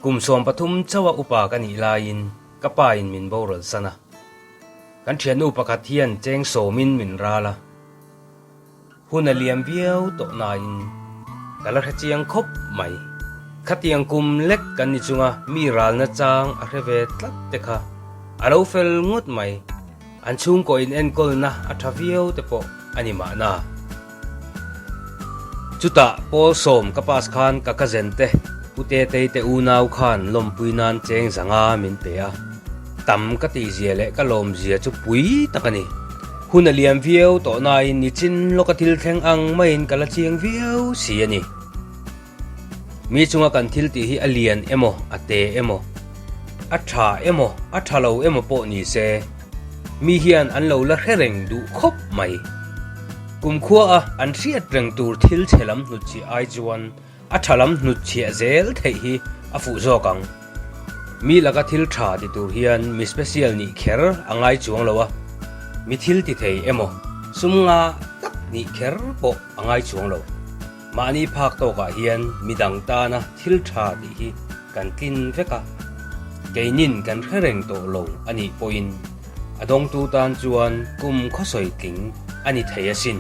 Kum 13 chauha upa ka nih laiin ka pa in min boral san a. Kan thiannu pakhat hian cheng sawmin min ral a. Hun a liam viau tawh nain ka la hre chiang khawp mai. Khatiang kum lek kan ni chunga mi ralna chang a hre ve tlat te kha a lo fel ngawt mai. An chhungkaw in enkawlna a tha viau te pawh a ni mahna. Chutah Paul sawm ka pass khan ka cousin te Pu Tetei te unau khan lawmpui nan cheng zanga min pe a, tam ka tihzia leh ka lawmzia chu pui tak a ni. Hun a liam viau tawh nain nichin lawka thil thleng ang maiin ka la chiang viau si a ni. Mi chunga kan thil tih hi a lian emaw, a te emaw, a tha emaw, a tha lo emaw pawh ni se, mi hian an lo la hre reng duh khawp mai. Kumkhua a an hriat reng tur thil chhe lam hnutchhiah ai chuan a tha lam hnutchhiah zel theih hi a fuh zawk ang. Mi laka thil tha ti tur hian mi special nih kher a ngai chuang lo a, mi thil ti thei emaw, sum nga tak nih kher pawh a ngai chuang lo. Mahni phak tawkah hian midang tana thil tha tih hi kan tlin vek a, keinin kan hre reng tawh lo a nih pawhin a dawngtu tan chuan kum khawsawi tling a ni thei asin.